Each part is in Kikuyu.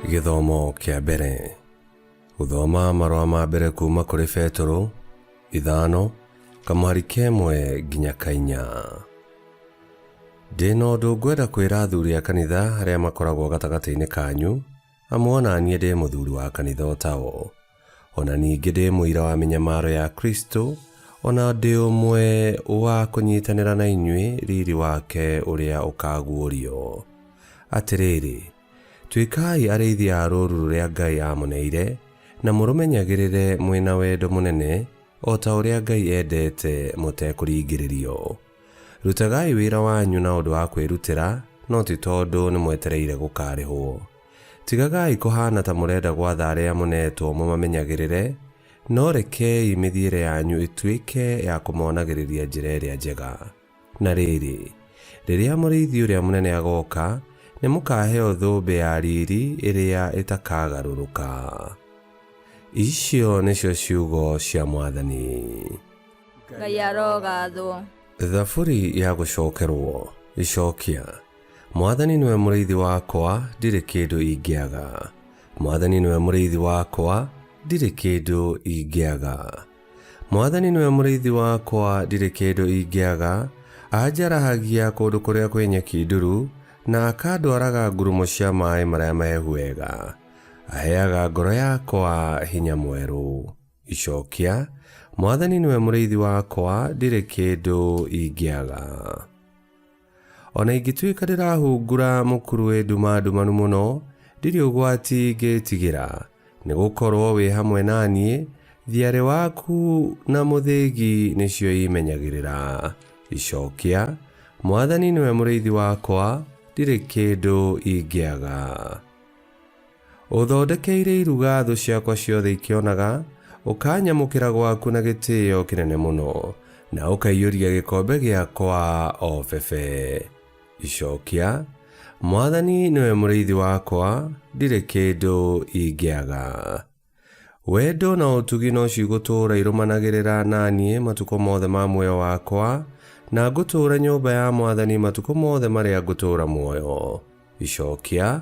Gĩthomo kĩa mbere. Gũthoma marũa ma mbere kuma kũrĩ Betũrũ, ithano, kamũhari kemwe nginya kainya. Ndĩ na ũndũ ngwenda kwĩra athuri a kanitha arĩa makoragwo gatagatĩ-inĩ kanyu, amu o na niĩ ndĩ mũthuri wa kanitha o tao. O na ningĩ ndĩ mũira wa mĩnyamaro ya Kristo, o na ndĩ ũmwe wa kũnyitanĩra na inyuĩ riri wake ũrĩa ũkaguũrio. Atĩrĩrĩ, tuĩkai arĩithi a rũũru rũrĩa Ngai aamũneire, na mũrũmenyagĩrĩre mwĩ na wendo mũnene, o ta ũrĩa Ngai endete mũtekũringĩrĩrio. Rutagai wĩra wanyu na ũndũ wa kwĩrutĩra, no ti tondũ nĩmwetereire gũkaarĩhwo. Tigagai kũhaana ta mũrenda gwatha arĩa mũneetwo mũmamenyagĩrĩre, no rekei mĩthiĩre yanyu ĩtuĩke ya kũmonagĩrĩria njĩra ĩrĩa njega. Na rĩrĩ, rĩrĩa Mũrĩithi ũrĩa Mũnene agooka, nĩmũkaheo thũmbĩ ya riiri ĩrĩa ĩtakagarũrũka. Icio nĩcio ciugo cia Mwathani. Ngai arogathwo. Thaburi ya gũcokerwo. Icokia. Mwathani nĩwe mũrĩithi wakwa, ndirĩ kĩndũ ingĩaga. Mwathani nĩwe mũrĩithi wakwa, ndirĩ kĩndũ ingĩaga. Mwathani nĩwe mũrĩithi wakwa, ndirĩ kĩndũ ingĩaga. Anjarahagia kũndũ kũrĩa kwĩ nyeki nduru, na akandwaraga ngurumo cia maĩ marĩa mahehu wega. Aheaga ngoro yakwa hinya mwerũ. Icokia, Mwathani nĩwe mũrĩithi wakwa, ndirĩ kĩndũ ingĩaga. O na ingĩtuĩka ndĩrahungura mũkuru wĩ nduma ndumanu mũno, ndirĩ ũgwati ingĩtigĩra, nĩ gũkorũo wĩ hamwe na niĩ, thiarĩ waku na mũthĩgi nĩcio imenyagĩrĩra. Icokia, Mwathani nĩwe mũrĩithi wakwa, ndirĩ kĩndũ ingĩaga. Ũthondekeire iruga thũ ciakwa ciothe ikĩonaga, ũkanyamũkĩra gwaku na gĩtĩo kĩnene mũno, na ũkaiyũria gĩkombe gĩakwa o bebe. Icokia, Mwathani nĩwe mũrĩithi wakwa, ndirĩ kĩndũ ingĩaga. Wendo na ũtugi no cigũtũũra irũmanagĩrĩra na niĩ matukũ mothe ma muoyo wakwa, na ngũtũũra nyũmba ya Mwathani matukũ mothe marĩa ngũtũũra muoyo. Icokia,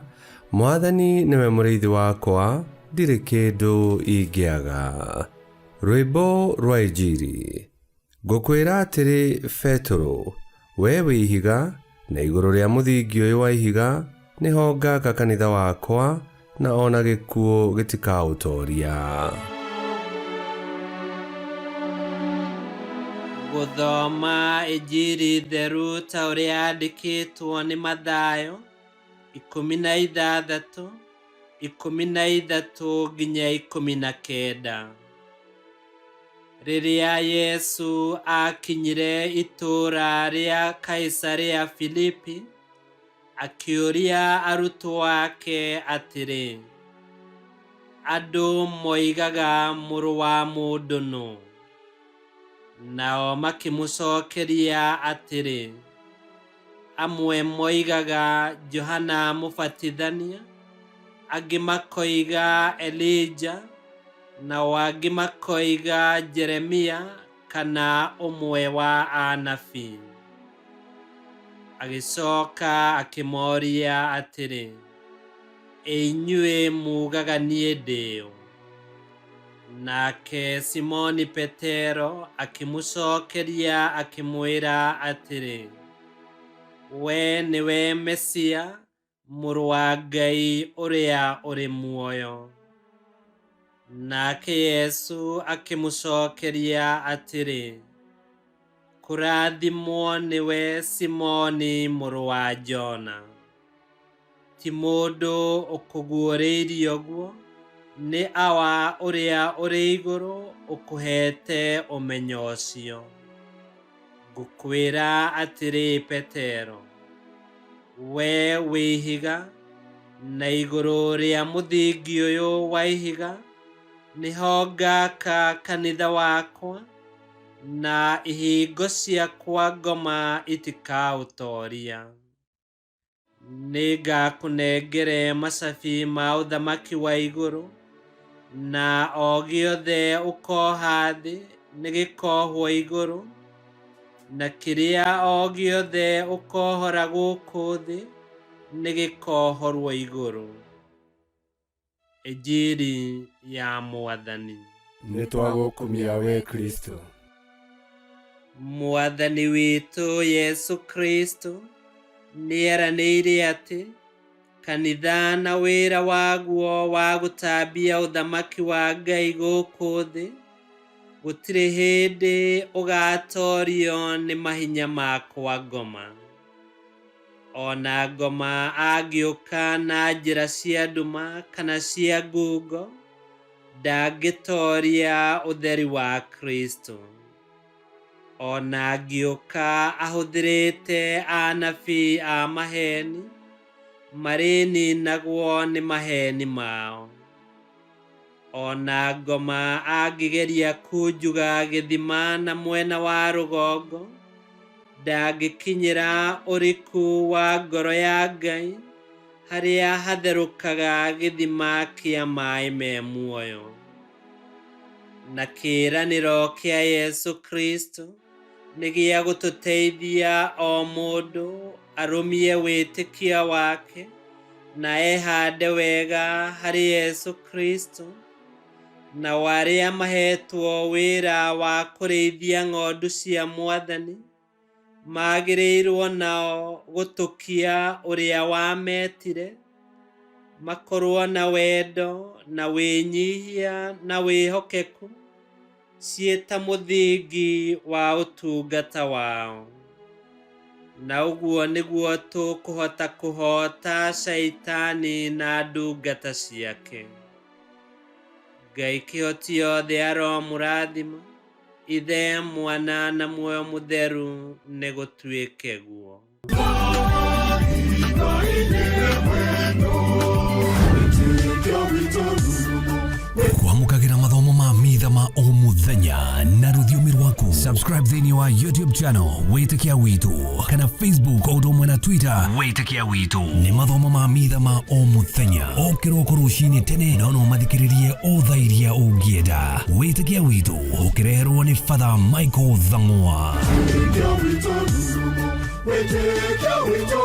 Mwathani nĩwe mũrĩithi wakwa, ndirĩ kĩndũ ingĩaga. Rwĩmbo rwa Injiri. Ngũkwĩra atĩrĩ, Betũrũ, wee wĩ ihiga, na igũrũ rĩa mũthingi ũyũ wa ihiga nĩho ngaaka kanitha wakwa, na o na gĩkuũ gĩtikaũtooria. Gũthoma Injiri theru ta ũrĩa yandĩkĩtwo nĩ Mathayo, 16, 13 nginya 19. Rĩrĩa Yesu aakinyire itũũra rĩa Kaisarea Filipi, akĩũria arutwo ake atĩrĩ, Andũ moigaga Mũrũ wa Mũndũ nũ? Nao makĩmũcokeria atĩrĩ, Amwe moigaga Johana Mũbatithania, angĩ makoiga Elija, nao angĩ makoiga Jeremia kana ũmwe wa anabii. Agĩcoka akĩmoria atĩrĩ, Ĩ inyuĩ muugaga niĩ ndĩ ũ? Nake Simoni Petero akĩmũcokeria akĩmwĩra atĩrĩ, Wee nĩwe Mesia, Mũrũ wa Ngai ũrĩa ũrĩ muoyo. Nake Yesu akĩmũcokeria atĩrĩ, Kũrathimwo nĩwe Simoni mũrũ wa Jona. Ti mũndũ ũkũguũrĩirie ũguo, nĩ Awa ũrĩa ũrĩ igũrũ ũkũheete ũmenyo ũcio. Ngũkwĩra atĩrĩ Petero, wee wĩ ihiga, na igũrũ rĩa mũthingi ũyũ wa ihiga nĩho ngaaka kanitha wakwa, na ihingo cia kwa ngoma itikaũtooria. Nĩngakũnengere macabi ma ũthamaki wa igũrũ, na o gĩothe ũkoha thĩ nĩgĩkohwo igũrũ, na kĩrĩa o gĩothe ũkohora gũkũ thĩ nĩgĩkohorwo igũrũ. Injiri ya Mwathani. Nĩ twagũkumia we Kristo. Mwathani witũ Yesu Kristo nĩeranĩire atĩ kanitha na wĩra waguo wa gũtambia ũthamaki wa Ngai gũkũ thĩ gũtirĩ hĩndĩ ũgatorio nĩ mahinya ma kwa ngoma. Ona ngoma angĩũka na njĩra cia nduma kana cia ngungo, ndangĩtoria ũtheri wa Kristo. Ona angĩũka ahũthĩrĩte anabii a maheni, marĩninagwo nĩ maheni mao. Ona ngoma angĩgeria kunjuga gĩthima na mwena wa rũgongo, ndangĩkinyĩra ũriku wa ngoro ya Ngai harĩa hatherũkaga gĩthima kĩa maĩ me muoyo. Na kĩĩranĩro kĩa Yesu Kristo nĩ gĩa gũtũteithia o mũndũ arũmie wĩtĩkio wake na ehande wega harĩ Yesu Kristo, nao arĩa mahetwo wĩra wa kũrĩithia ng'ondu cia Mwathani magĩrĩirwo nao gũtũkia ũrĩa wametire, makorwo na wendo na wĩnyihia na wĩhokeku ciĩ ta mũthingi wa ũtungata wao. Na ũguo nĩguo tũkũhota kũhoota Shaitani na ndungata ciake. Ngai kĩhoti yothe aromũrathima, Ithe, Mwana na Muoyo Mũtheru, nĩ gũtuĩke guo. Kwamũkagĩra mathomo ma mitha ma o mũthenya na rũthiomi rwaku. Subscribe thĩinĩ wa YouTube channel Wĩtĩkia Witũ kana Facebook o ũndũ ũmwe na Twitter Wĩtĩkia Witũ. Nĩ mathomo ma mitha ma o mũthenya o kĩroko rũcinĩ tene, no no mathikĩrĩrie o thaa iria ũngĩenda. Wĩtĩkia Witũ ũkĩreherwo nĩ Father Michael Thang'wa. Wĩtĩkia witũ.